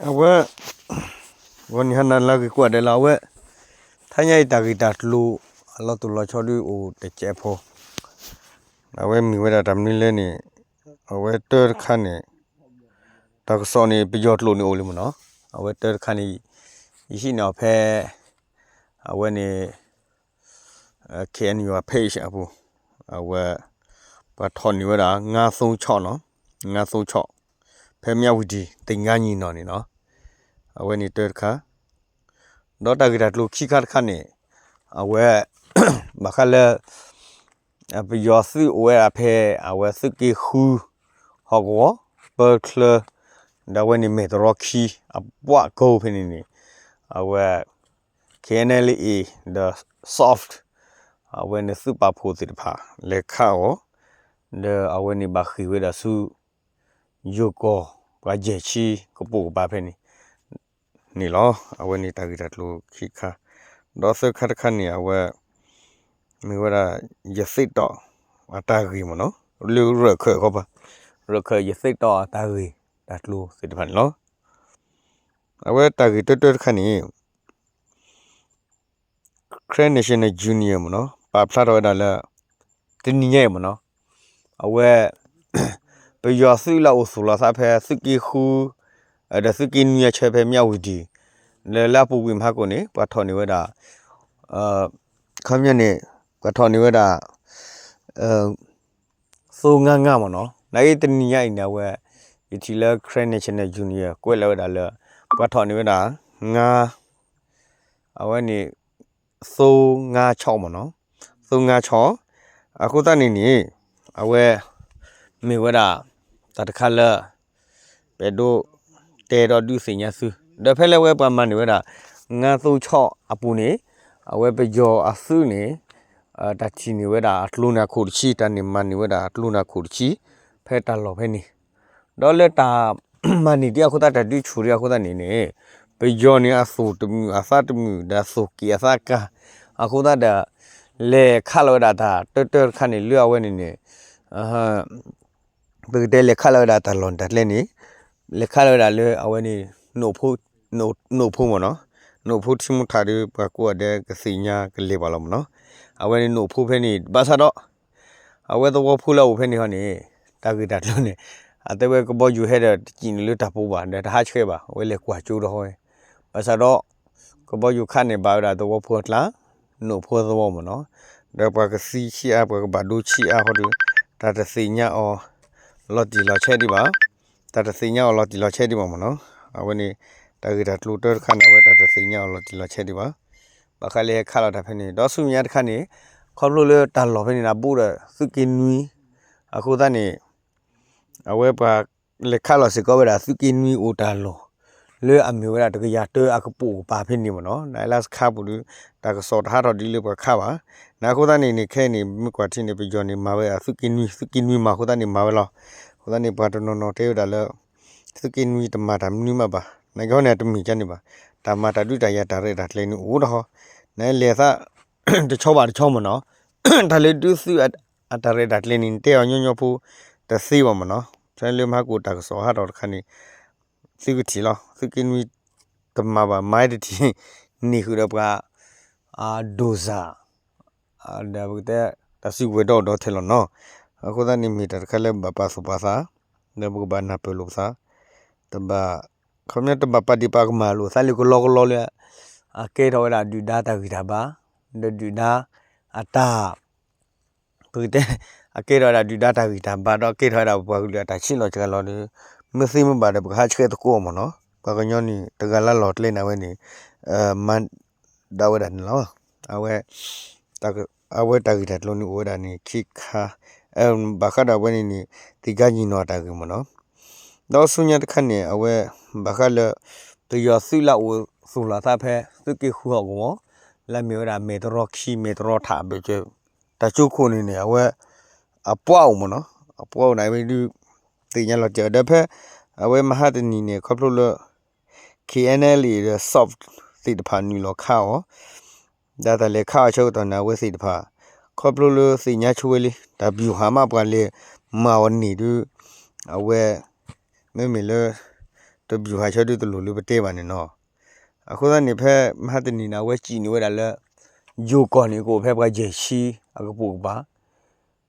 အဝဲ ဂီၤနံၤဟါနၤလၢအဂ့ၤကိးဂၤဒဲးလီၤ. အဝဲ တဟါညါအံၤတၢ်ဂ့ၢ်တၢ်ကျိၤ အလီၤတိၢ်လီၤဆီဒုးအိၣ်တစဲးဖိ, အဝဲမ့ၢ်ဝဲဒၣ်တၢ်မနုၤလဲၣ်န့ၣ်, အဝဲတၢတခါန့ၣ် တၢ်ကစီၣ်န့ၣ် ပယီၤကျိာ်န့ၣ်အိၣ်လံမ့ၢ်နီၤ. အဝဲတၢတခါန့ၣ် ယဟံးန့ၢ်အီၤဖဲ အဝဲန့ၣ် KNU page အပူၤ, အဝဲ ပှၤထီၣ်န့ၢ်ဝဲဒၣ် ငါးသိန်းခြောက်နီၤ, ငါးသိန်းခြောက် ဖဲမြဝတီ သင်္ဃန်းညီနောင်န့ၣ်နီၤ. အဝဲန့ၣ်တၢတခါ, ဒီးတၢ်ဂ့ၢ်တၢ်ကျိၤခံခါတခါန့ၣ် အဝဲ ဘၣ်ဃးလၢ ပယီၤသုးအိၣ်ဝဲဒၣ်ဖဲ အဝဲသုးက့ဃု ဟီၣ်ကဝီၤ ပၢချၢ ဒီးအဝဲန့ၣ်မဲၢ်တရီခံ အပှၢ်ကိးဖဲန့ၣ်န့ၣ် အဝဲ KNLA ဒီး soft အဝဲန့ၣ်သုးပာ်ဖှိၣ်သ့ၣ်တဖၣ် လဲၤခးအီၤ, ဒီးအဝဲန့ၣ်ဘၣ်ဃ့ၢ်ဝဲဒၣ်ဆူ ယိၤကီၢ် ပှၤယဲၢ်ဆံကပိာ်ကပၤဖဲန့ၣ် န့ၣ်လီၤ. အဝဲန့ၣ်တၢ်ဂ့ၢ်တၢ်ကျိၤခံခါ, ဒီးသၢခါတခါန့ၣ် အဝဲ မ့ၢ်ဝဲဒၣ် ယသ့ၣ်တီၣ် အတၢ်ဂ့ၢ်မ့ၢ်နီၤ, လၢရၢၢ်ခၢၣ်ခီပၤ, ရၢၢ်ခၢၣ်ယသ့ၣ်တီၣ်အတၢ်ဂ့ၢ်တၢ်ကျိၤသ့ၣ်တဖၣ်န့ၣ်လီၤ. အဝဲတၢ်ဂ့ၢ်တၢတၢတခါန့ၣ် Karen National Union မ့ၢ်နီၤ ပာ်ဖျါထီၣ်ဝဲဒၣ်လၢ တနံၤညါအံၤမ့ၢ်နီၤ, အဝဲ ပယီၤသုးလၢအအိၣ်သူၣ်လီၤသးဖဲသုးက့ဃု ဒီးသုးက့နွံအဆၢဖဲမြဝတီ လၢလၢအပူၤကွံာ်မဟါကိၣ်န့ၣ် ပှၤထီၣ်န့ၢ်ဝဲဒၣ် ခီပညီန့ၣ် ပှၤထီၣ်န့ၢ်ဝဲဒၣ် သိငါငါမ့ၢ်နီၤ, နာ်က့တနံၤညါအံၤန့ၣ် အဝဲ ယထံၣ်လၢ Karen National Union ကွဲးလၢဝဲဒၣ်လၢ ပှၤထီၣ်န့ၢ်ဝဲဒၣ် ငါ အဝဲန့ၣ် သိငါခြောက်မ့ၢ်နီၤ, သိငါခြောက်, အဃိသတးန့ၣ်န့ၣ် အဝဲ မ့ၢ်ဝဲဒၣ် တၢ်တခါလၢ ပအဲၣ်ဒိးတဲဒီးဒုးသ့ၣ်ညါသု, ဒီးဖဲလၢအဝဲပှၤမၤန့ၢ်ဝဲဒၣ် ငါးသိန်းခြောက်အပူၤန့ၣ် အဝဲပယီၤအသုးန့ၣ် တၢ်ထံၣ်န့ၢ်ဝဲဒၣ်အကျိၤန့ၣ်အခိၣ်တဆံ, တၢ်န့ၣ်မၤန့ၢ်ဝဲဒၣ်အကျိၤန့ၣ်အခိၣ်တဆံ ဖဲတၢ်လီၢ်ဖဲန့ၣ်, ဒီးလၢတၢ်မၤန့ၢ်ဒံးအဃိသတး တၢ်ဒုးဆူၣ်ဒံးအဃိသတးန့ၣ်န့ၣ် ပယီၤန့ၣ်အသူၣ်တမုာ်အသးတမုာ် ဒီးအသူၣ်က့ၣ်အသးကါ အဃိသတးဒီး လဲၤခးလီၤဝဲဒၣ်တၢ်တၢတၢတခါန့ၣ် လၢအဝဲန့ၣ်န့ၣ် ပကတဲလဲၤခးလီၤဝဲဒၣ်တၢ်လီၢ်တၢ်ကျဲန့ၣ် လဲၤခးလီၤဝဲဒၣ်လၢအဝဲန့ၣ် နိၣ်ဖိမ့ၢ်နီၤ, နိၣ်ဖိထံမူထးဒီး ပှၤကိးဂၤဒဲးကသ့ၣ်ညါကလဲၤဘၣ်လီၤမ့ၢ်နီၤ, အဝဲန့ၣ်နိၣ်ဖိဖဲန့ၣ် ဘၣ်ဆၣ်ဒီး အဝဲသဝီဖိလၢအအိၣ်ဖဲန့ၣ်ဟီန့ၣ် တၢ်ဂ့ၢ်တၢ်ကျိၤန့ၣ် အတဲဝဲကဘီယူၤဟဲဒီးတစံၣ်န့ၣ်လၢတၢ်ပူၤဘၣ် ဒီးတဟးဆှဲးဘၣ် အဝဲလဲၤကွၢ်ကၠိဒီးဟီဝဲ, ဘၣ်ဆၣ်ဒီး ကဘီယူၤခးန့ၣ်ဘၣ်ဝဲဒၣ်သဝီဖိအကျါ နိၣ်ဖိသဝီမ့ၢ်နီၤ, ဒီးပှၤကသံဆံးအါ ပှၤကဘၣ်ဒိဆံးအါဃီဒီး တၢ်တသ့ၣ်ညါအီၤ လီၤတံၢ်လီၤဆဲးဒံးဘၣ်, တၢ်တသ့ၣ်ညါအီၤလီၤတံၢ်လီၤဆဲးဒံးဘၣ်မ့ၢ်နီၤ, အဝဲန့ၣ် တၢ်ဂ့ၢ်တၢ်ကျိၤတၢတခါန့ၣ် အဝဲတၢ်တသ့ၣ်ညါအီၤလီၤတံၢ်လီၤဆဲးဒံးဘၣ်, ဘၣ်ဃးလၢဟဲခးလီၤတၢ်ဖဲန့ၣ် ဒီးဆူမဲာ်ညါတခါန့ၣ် ခီဖျိလၢတၢ်လီၢ်ဖဲန့ၣ် အဘူးဒီးသုးက့နွံ အဃိသတးန့ၣ် အဝဲပှၤလဲၤခးလီၤစ့ၢ်ကီးဝဲဒၣ်သုးက့နွံအိၣ်တၢ်လီၢ် လၢအမ့ၢ်ဝဲဒၣ်တကယၤတၢအကပိာ်ကပၤဖဲန့ၣ်မ့ၢ်နီၤ, နလၢစခါပူၤဒီး တၢ်ကစီၣ်တဟးထီၣ်ဒ်လၢပှၤခးဘၣ်, နအဃိသတးန့ၣ်န့ၣ် ခဲအံၤန့ၣ် မ့ၢ်ကွၢ်ထံန့ၣ် ပယီၤန့ၣ်မၤဝဲဒၣ်သုးက့နွံ သုးက့နွံမၤအဃိသတးန့ၣ်မၤဝဲလီၤ, အဃိသတးန့ၣ် ပှၤတနီၤနီၤတဲဝဲဒၣ်လၢ သုးက့နွံတမၤတၢ်မနုၤမးဘၣ်, နကဟီန့ၣ် တမ့ၢ်ကန့ၣ်ဘၣ်, တၢ်မၤတၢ်ဒုးတၢ်ယၤတၢ်ရဲၣ်တၢ်ကျဲၤန့ၣ်အိၣ်တဟီ, နလဲၤသး တဆီဘၣ်တဆီမ့ၢ်နီၤ, တၢ်လၢဒုးသုးအတၢ်ရဲၣ်တၢ်ကျဲၤန့ၣ် နတဲအီၤညီညီဖိ တသ့ဘၣ်မ့ၢ်နီၤ, ဖဲလၢမဟါကိၣ်တၢ်ကစီၣ်ဟးထီၣ်တခါန့ၣ် သုကထံၣ်လီၤ, သုးက့နွံတမၤဘၣ် မၤတထံၣ် န့ၢ်ဃုာ်ဒီးပှၤ ဒိၣ်စၢ် ဒီးပကတဲ တၢ်စုကဝဲၤဒီဒီထဲလီၤနီၤ, အဃိသတးန့ၣ်မ့ၢ်တၢ်တခါလၢဘၣ်ပာ်သူၣ်ပာ်သး, ဒီးပကဘၣ်နၢ်ပၢၢ်လိာ်ပသး, တဘၣ် ခီပညီတဘၣ်ပာ်ဒ့ၣ်ပာ်ကမၣ်လိာ်သးလၢကလီကလီလၢ အကဲထီၣ်ဝဲဒၣ်ဒုၣ်ဒါတၢ်ဂံၢ်တၢ်ဘါ, ဒီးဒုၣ်ဒါအတၢ် ပကတဲ အကဲထီၣ်ဝဲဒၣ်ဒုၣ်ဒါတၢ်ဂံၢ်တၢ်ဘါ ဒီးကဲထီၣ်ဝဲဒၣ်ပပှၤကလုာ်အတၢ်ဆံးလီၤစှၤလီၤဒီး မ့ၢ်သ့မ့ၢ်ဘၣ်ဒီး ပကဟးဆှဲးသကိးအီၤမ့ၢ်နီၤ, ပှၤကညီန့ၣ် တဂၤလၢလီၢ်ကျဲန့ၣ် အဝဲန့ၣ် မၤဒၣ်ဝဲဒၣ်န့ၣ်လီၤ, အဝဲ အဝဲတၢ်ဂ့ၢ်တၢ်ကျိၤန့ၣ်အိၣ်ဝဲဒၣ်န့ၣ် ခံခါ, ဘၣ်ဃးဒီးအဝဲန့ၣ်န့ၣ် သ့ၣ်ကါညီၣ်နီၢ်အတၢ်ဂ့ၢ်မ့ၢ်နီၤ, ဒီးဆူညါတခါန့ၣ် အဝဲ ဘၣ်ဃးလၢ ပယီၤသုးလၢအအိၣ်သူၣ်လီၤသးဖဲ သုးက့ဃုဟီၣ်ကဝီၤ လၢအမ့ၢ်ဝဲဒၣ်မဲၢ်တရီခံ မဲၢ်တရီထးဘၢၣ်စၢၤ တၢ်ကၠိခိၣ်န့ၣ်န့ၣ် အဝဲ အပှၤအိၣ်မ့ၢ်နီၤ, အပှၤအိၣ်န့ၣ် အဝဲဒုး သ့ၣ်ညါလီၤတံၢ်အီၤ ဒီးဖဲ အဝဲမဟါတနံၤန့ၣ် ခီဖျိလၢ KNLA ဒီး soft သ့ၣ်တဖၣ်နုာ်လီၤခးအီၤ, ဒီးတၢ်လဲၤခးအီၤဆၢကတီၢ်န့ၣ် အဝဲသ့ၣ်တဖၣ် ခီဖျိလၢသ့ၣ်ညါဆိဝဲလံ တၢ်ဘံၣ်ဟးမးပှၤလဲၤမၤအီၤန့ၣ်ဒီး အဝဲ မ့မ့ၢ်လၢ တဘျုးဟးဆၢဒုတလိၣ်လၢပတဲဘၣ်န့ၣ်နီၤ. အဃိသတးန့ၣ် ဖဲမဟါတနံၤန့ၣ် အဝဲစံးန့ၢ်ဝဲဒၣ်လၢ ယိၤကီၢ်န့ၣ် ကအိၣ်ဖဲပှၤယဲၢ်ဆံအကပိာ်ကပၤ,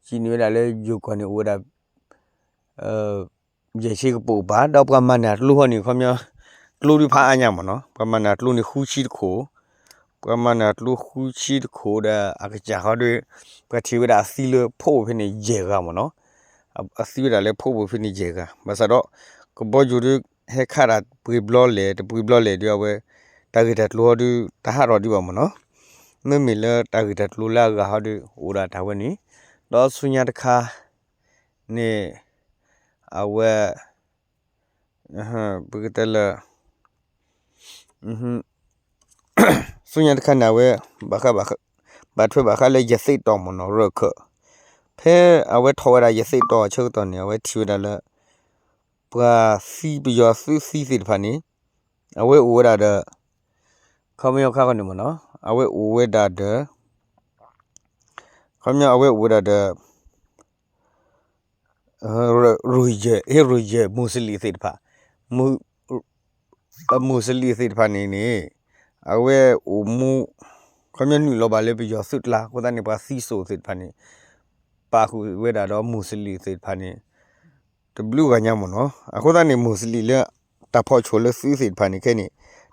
စံးန့ၢ်ဝဲဒၣ်လၢယိၤကီၢ်န့ၣ် အိၣ်ဝဲဒၣ် ယဲၢ်ဆံကပိာ်ကပၤ, ဒီးပှၤမၤနၢၤကျိဟီန့ၣ် ခီပညီ ကျိဒုးဖးအါညါမ့ၢ်နီၤ, ပှၤမၤနၢၤကျိန့ၣ်ဃုဆံတခိၣ်, ပှၤမၤနၢၤကျိဃုဆံတခိၣ်ဒီး အကစၢ်ဃီဒီး ပှၤထံၣ်ဝဲဒၣ်အသံလၢဖီပူၤဖဲန့ၣ်ယဲၢ်ဂၤမ့ၢ်နီၤ, အသံဝဲဒၣ်လၢဖီပူၤဖဲန့ၣ်ယဲၢ်ဂၤ, ဘၣ်ဆၣ်ဒီး ကဘီယူၤဒီး ဟဲခးတၢ်ပှ့ၤဘျီလဲၣ် တပှ့ၤဘျီလဲၣ်ဒီး အဝဲ တၢ်ဂ့ၢ်တၢ်ကျိၤဟီဒီး တဟးထီၣ်ဒံးဘၣ်မ့ၢ်နီၤ, မ့မ့ၢ်လၢတၢ်ဂ့ၢ်တၢ်ကျိၤလၢအဂၤဟီဒီး အိၣ်ဒၣ်တၢ်ဝဲန့ၣ်, ဒီးဆူညါတခါန့ၣ် အဝဲ ပကတဲလၢ ဆူညါတခါန့ၣ် အဝဲ ဘၣ်ထွဲဘၣ်ဃးလၢယသ့ၣ်တီမ့ၢ်နီၤ ရၢၢ်ခၢၣ်, ဖဲအဝဲထီၣ်ဝဲဒၣ်ယသ့ၣ်တီအဆၢကတီၢ်န့ၣ် အဝဲထံၣ်ဝဲဒၣ်လၢ ပှၤသံပယီၤသုးသံသ့ၣ်တဖၣ်န့ၣ် အဝဲအိၣ်ဝဲဒၣ်ဒီး ခီပညီခါခီန့ၣ်မ့ၢ်နီၤ အဝဲအိၣ်ဝဲဒၣ်ဒီး ခီပညီအဝဲအိၣ်ဝဲဒၣ်ဒီး ရိယဲၢ် ရိယဲၢ် မူစလံသ့ၣ်တဖၣ်, မူစလံသ့ၣ်တဖၣ်န့ၣ်န့ၣ် အဝဲအိၣ်မူ ခီပညီနုာ်လီၤဘၣ်လၢပယီၤသုးကျါ အဃိသတးန့ၣ် ပှၤသံစိၣ်သ့ၣ်တဖၣ်န့ၣ် ပာ်ဃုာ်ဝဲဒၣ်ဒီးမူစလံသ့ၣ်တဖၣ်န့ၣ် တဘျုးဂၤညါမ့ၢ်နီၤ. အဃိသတးန့ၣ် မူစလံလၢ တၢ်ဖီၣ်ဆိၣ်လၢသုးသ့ၣ်တဖၣ်န့ၣ်ခဲန့ၣ်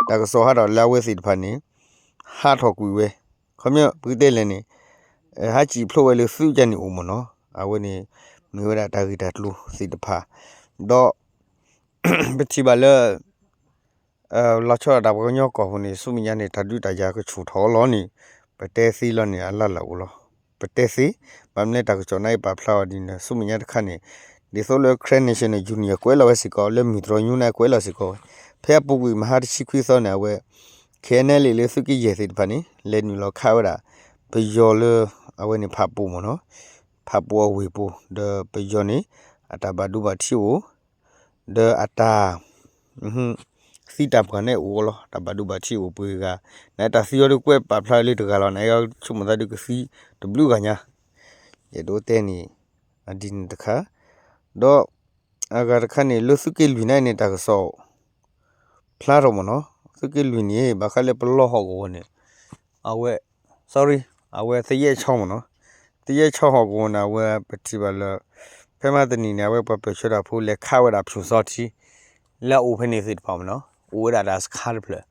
တၢ်ကစီၣ်ဟးထီၣ်လၢအဝဲသ့ၣ်တဖၣ်န့ၣ် ဟးထီၣ်ကွံာ်ဝဲ, ခီပညီပကတဲလဲၣ်န့ၣ် ဟးစံၣ်ဖျိးဝဲလၢသုးကန့ၣ်အိၣ်မ့ၢ်နီၤ. အဝဲန့ၣ် မ့ၢ်ဝဲဒၣ်တၢ်ဂ့ၢ်တၢ်ကျိၤသ့ၣ်တဖၣ် ဒီး ပထံၣ်ဘၣ်လၢ လီၤဆီဒၣ်တၢ်ပှၤကညီကီၢ်ပူၤန့ၣ် ဆူမဲာ်ညါန့ၣ် တၢ်ဒုးတၢ်ယၤကဆူၣ်ထီၣ်လီၤန့ၣ် ပတဲသ့လီၤန့ၣ် အလၢ်လၢ်အိၣ်လီၤ. ပတဲသ့, ဘၣ်မနုၤလဲၣ်တၢ်ကစီၣ်န့ၣ်အံၤပာ်ဖျါအီၤဒ်န့ၣ် ဆူမဲာ်ညါတခါန့ၣ် ဒ်သိးလၢ Karen National Union ကွဲးလီၤဝဲစ့ၢ်ကီး လၢမုၢ်တြီၤညူန့ၣ်ကွဲးလီၤစ့ၢ်ကီးဝဲ, ဖဲအပူၤကွံာ်မဟါတဆံခွံသီန့ၣ် အဝဲ ခဲနဲလံ လၢသုးက့ယဲၢ်သ့ၣ်တဖၣ်န့ၣ် လဲၤနုာ်လီၤခးဝဲဒၣ် ပယီၤလၢ အဝဲန့ၣ်ဖးပူၤမ့ၢ်နီၤ, ဖးပူၤအဝ့ၢ်ပူၤ ဒီးပယီၤန့ၣ် အတၢ်ဘၣ်ဒိဘၣ်ထံးအိၣ် ဒီးအတၢ် သံတၢ်ပှၢ်န့ၣ်အိၣ်လီၤ. တၢ်ဘၣ်ဒိဘၣ်ထံးအိၣ်ပှဲၤဂၤ, နတၢ်သံအီၤဒီးကွဲးပာ်ဖျါလၢတဂၤလီၤ, နအဲၣ်ဒိးဆိကမိၣ်သးဒီးကသံတဘျုးဂၤညါ, ယအဲၣ်ဒိးတဲန့ၣ် အဒ်န့ၣ်တခါ, ဒီးအဂၤတခါန့ၣ် လၢသုးက့လွံၢ်န့ၣ်န့ၣ် တၢ်ကစီၣ် ဖျါထီၣ်မ့ၢ်နီၤ, သုးက့လွံၢ်န့ၣ် ဘၣ်ဃးလၢပလီၢ်ဟီၣ်ကဝီၤန့ၣ် အဝဲ sorry အဝဲသယဲၢ်ဆီမ့ၢ်နီၤ, သယဲၢ်ဆီဟီၣ်ကဝီၤန့ၣ် အဝဲပထံၣ်ဘၣ်လၢ ဖဲမဟါတနံၤန့ၣ် အဝဲပှၤပၢၢ်ဆၢတၢ်ဖိလဲၤခးဝဲဒၣ်ဖၠူၣ်စီထံ လၢအအိၣ်ဖဲန့ၣ်သ့ၣ်တဖၣ်မ့ၢ်နီၤ, အိၣ်ဝဲဒၣ်တၢ်စခါတဖျၢၣ်,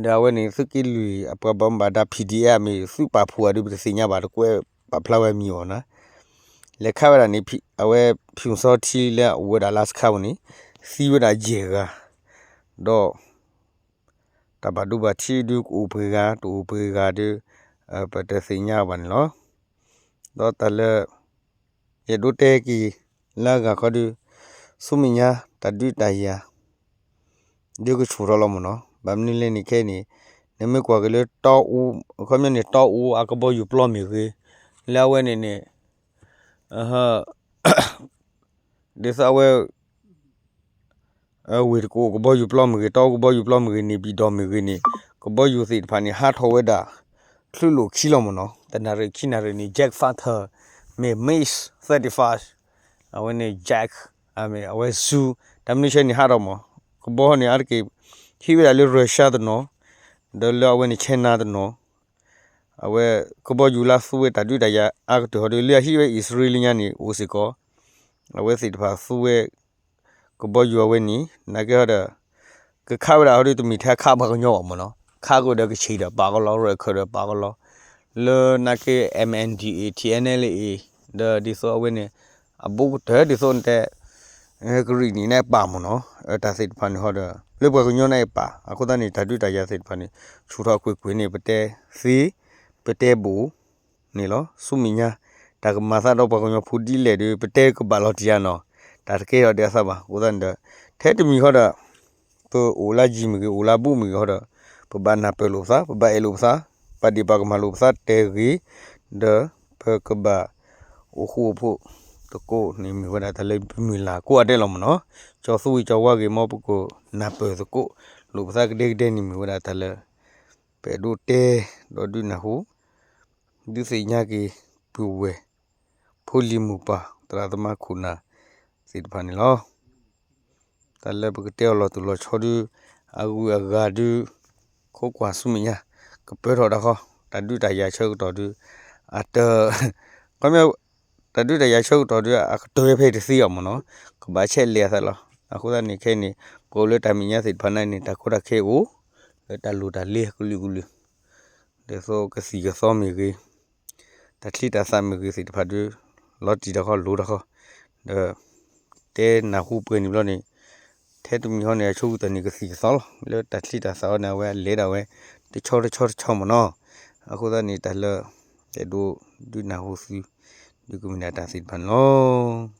ဒီးအဝဲန့ၣ် သုးက့လွံၢ်အပှၤဘၣ်မူဘၣ်ဒါ P D F မ့ၢ်သုးပာ်ဖှိၣ်အဒုးပတသ့ၣ်ညါဘၣ် တကွဲးပာ်ဖျါဝဲမံၤအီၤနီၤ, လဲၤခးဝဲဒၣ်န့ၣ် အဝဲဖၠူၣ်စီထံလၢအအိၣ်ဝဲဒၣ်လၢစခါပူၤန့ၣ် သံဝဲဒၣ်ယဲၢ်ဂၤ, ဒီး တၢ်ဘၣ်ဒိဘၣ်ထံးဒုးကအိၣ်ပှဲၤဂၤ တအိၣ်ပှဲၤဂၤဒီး ပတသ့ၣ်ညါဘၣ်န့ၣ်လီၤ. ဒီးတၢ်လၢ ယအဲၣ်ဒိးတဲက့ၤ လၢအဂၤခီဒီး ဆူမဲာ်ညါတၢ်ဒုးတၢ်ယၤ ဒုးကဆူၣ်ထီၣ်လီၤမ့ၢ်နီၤ, ဘၣ်မနုၤလဲၣ်န့ၣ်ခဲအံၤန့ၣ် နမ့ၢ်ကွၢ်က့ၤလၢတီအူ ခီပညီန့ၣ် တီအူအကဘီယူၤပျီမ့ၢ်ဂ့ၤ, လၢအဝဲန့ၣ်န့ၣ် ဒ်သိးအဝဲ ဝ့ၢ်တကူၣ်ကဘီယူၤပျီမ့ၢ်ဂ့ၤ, တီအူကဘီယူၤပျီမ့ၢ်ဂ့ၤ, န့ၣ်ပၠံၣ်တီၢ်မ့ၢ်ဂ့ၤန့ၣ် ကဘီယူၤသ့ၣ်တဖၣ်န့ၣ် ဟးထီၣ်ဝဲဒၣ် ချုးလိာ်ခံလီၤမ့ၢ်နီၤ, တနၣ်ရံၣ်ခံနၣ်ရံၣ်န့ၣ် Jet Fighter မ့ၢ် MiG thirty-five အဝဲန့ၣ် Jet အဝဲ Zhu တၢ်မနုၤဆဲန့ၣ်ဟးထီၣ်မး, ကဘီန့ၣ်အါတက့ၢ် ဟံးဝဲဒၣ်လၢ Russia တနီၤ, ဒီးလၢအဝဲန့ၣ် China တနီၤ, အဝဲ ကဘီယူၤလၢသူဝဲတၢ်ဒုးတၢ်ယၤအါကတၢၢ်ဟီဒီး လၢအဟံးဝဲအံၣ်စရ့လးညါန့ၣ် အိၣ်စ့ၢ်ကီး, အဝဲသ့ၣ်တဖၣ်သူဝဲ ကဘီယူၤအဝဲန့ၣ် နာ်က့ဟီဒီး ကခးဝဲဒၣ်ဟီဒီး တမ့ၢ်ထဲခးပှၤကညီဘၣ်မ့ၢ်နီၤ, ခးကဒီးကချ့ၣ်ဒီးပာ်ကလီ, ရၢၢ်ခၢၣ်ဒီးပာ်ကလီ, လၢနာ်က့ M N D A, T N L A ဒီးဒ်သိးအဝဲန့ၣ် အဘူးကတၢၢ်ဒ်သိးနတဲ ကရံၣ်နံၣ်န့ၣ်ပာ်မ့ၢ်နီၤ, တၢ်သ့ၣ်တဖၣ်န့ၣ်ဟီဒီး လၢပှၤကညီန့ၣ်ပာ်, အဃိသတးန့ၣ် တၢ်ဒုးတၢ်ယၤသ့ၣ်တဖၣ်န့ၣ် ဆူၣ်ထီၣ်ကွ့ၢ်ကွ့ၢ်န့ၣ် ပတဲသ့, ပတဲဘူး န့ၣ်လီၤ. ဆူမဲာ်ညါ တၢ်ကမၤသးဒီးပှၤကညီဖိဒ်လဲၣ်ဒီး ပတဲကဘၣ်လီၤတံၢ်ဧါနီၤ, တၢ်တကဲထီၣ်ဒ်အသးဘၣ်. အဃိသတးန့ၣ်ဒီး ထဲတမံၤဃီဒီး ပအိၣ်လၢယံၤမ့ၢ်ဂ့ၤ အိၣ်လၢဘူးမ့ၢ်ဂ့ၤဃီဒီး ပဘၣ်နၢ်ပၢၢ်လိာ်ပသး, ပဘၣ်အဲၣ်လိာ်ပသး, ပာ်ဒ့ၣ်ပာ်ကမၣ်လိာ်ပသးတဲဂ့ၤ, ဒီးပကဘၣ်အိၣ်ဃူအိၣ်ဖိးသကိးန့ၣ် မ့ၢ်ဝဲဒၣ်တၢ်လၢပမုၢ်လၢ်ကိးဂၤဒဲးလီၤမ့ၢ်နီၤ. ကၠီသူဝံၤကၠီဝါဂ့ၤ မ်ပကနၢ်ပၢၢ်သကိးလိာ်ပသးကဒဲကဒဲန့ၣ် မ့ၢ်ဝဲဒၣ်တၢ်လၢ ပအဲၣ်ဒိးတဲဒီးဒုးနၢ်ဟူ ဒုးသ့ၣ်ညါက့ၤပုၢ်ဝဲၢ် ဖိလံၤမိၢ်ပၢ် သရၣ်သမါခိၣ်နၢ်သ့ၣ်တဖၣ်န့ၣ်လီၤ. တၢ်လၢပကတဲအီၤလီၤတိၢ်လီၤဆီဒုး အဂုၤအဂၤဒုး ခိးကွၢ်ဆူမဲာ်ညါ ကပၢထီၣ်တၢ်ဃီ, တၢ်ဒုးတၢ်ယၤဆၢကတီၢ်ဒုး အတ ခီမ့ၢ် တၢ်ဒုးတၢ်ယၤဆၢကတီၢ်ဒုး အကတၢၢ်ဖဲတသ့အီၤမ့ၢ်နီၤ, ကဘၣ်ဆဲးလဲၤအသးလီၤ. အဃိသတးန့ၣ်ခဲအံၤန့ၣ် ပအိၣ်လၢတၢ်မဲာ်ညါသ့ၣ်တဖၣ်န့ၣ် တၢ်ကီတၢ်ခဲအိၣ် လၢတၢ်လိၣ်တၢ်လဲကလုာ်ကလုာ် ဒ်သိးကသံၣ်ကသီမ့ၢ်ဂ့ၤ, တၢ်ချံတၢ်သၣ်မ့ၢ်ဂ့ၤသ့ၣ်တဖၣ်ဒုး လီၤတံၢ်တၢ်ဃီလိၤတၢ်ဃီ, ဒီး တဲနၢ်ဟူပှဲၤန့ၣ်ဘျီန့ၣ် ထဲတမံၤဃီန့ၣ် အဆိကတၢၢ်န့ၣ်ကသံၣ်ကသီလီၤ. လၢတၢ်ချံတၢ်သၣ်အီၤန့ၣ် အဝဲလဲၤဒၣ်ဝဲ တဆီတဆီတဆီမ့ၢ်နီၤ. အဃိသတးန့ၣ် တၢ်လၢ အဲၣ်ဒိးဒုးနၢ်ဟူသု ဒုးကမ့ၢ်ဒၣ်တၢ်သ့ၣ်တဖၣ်န့ၣ်လီၤ.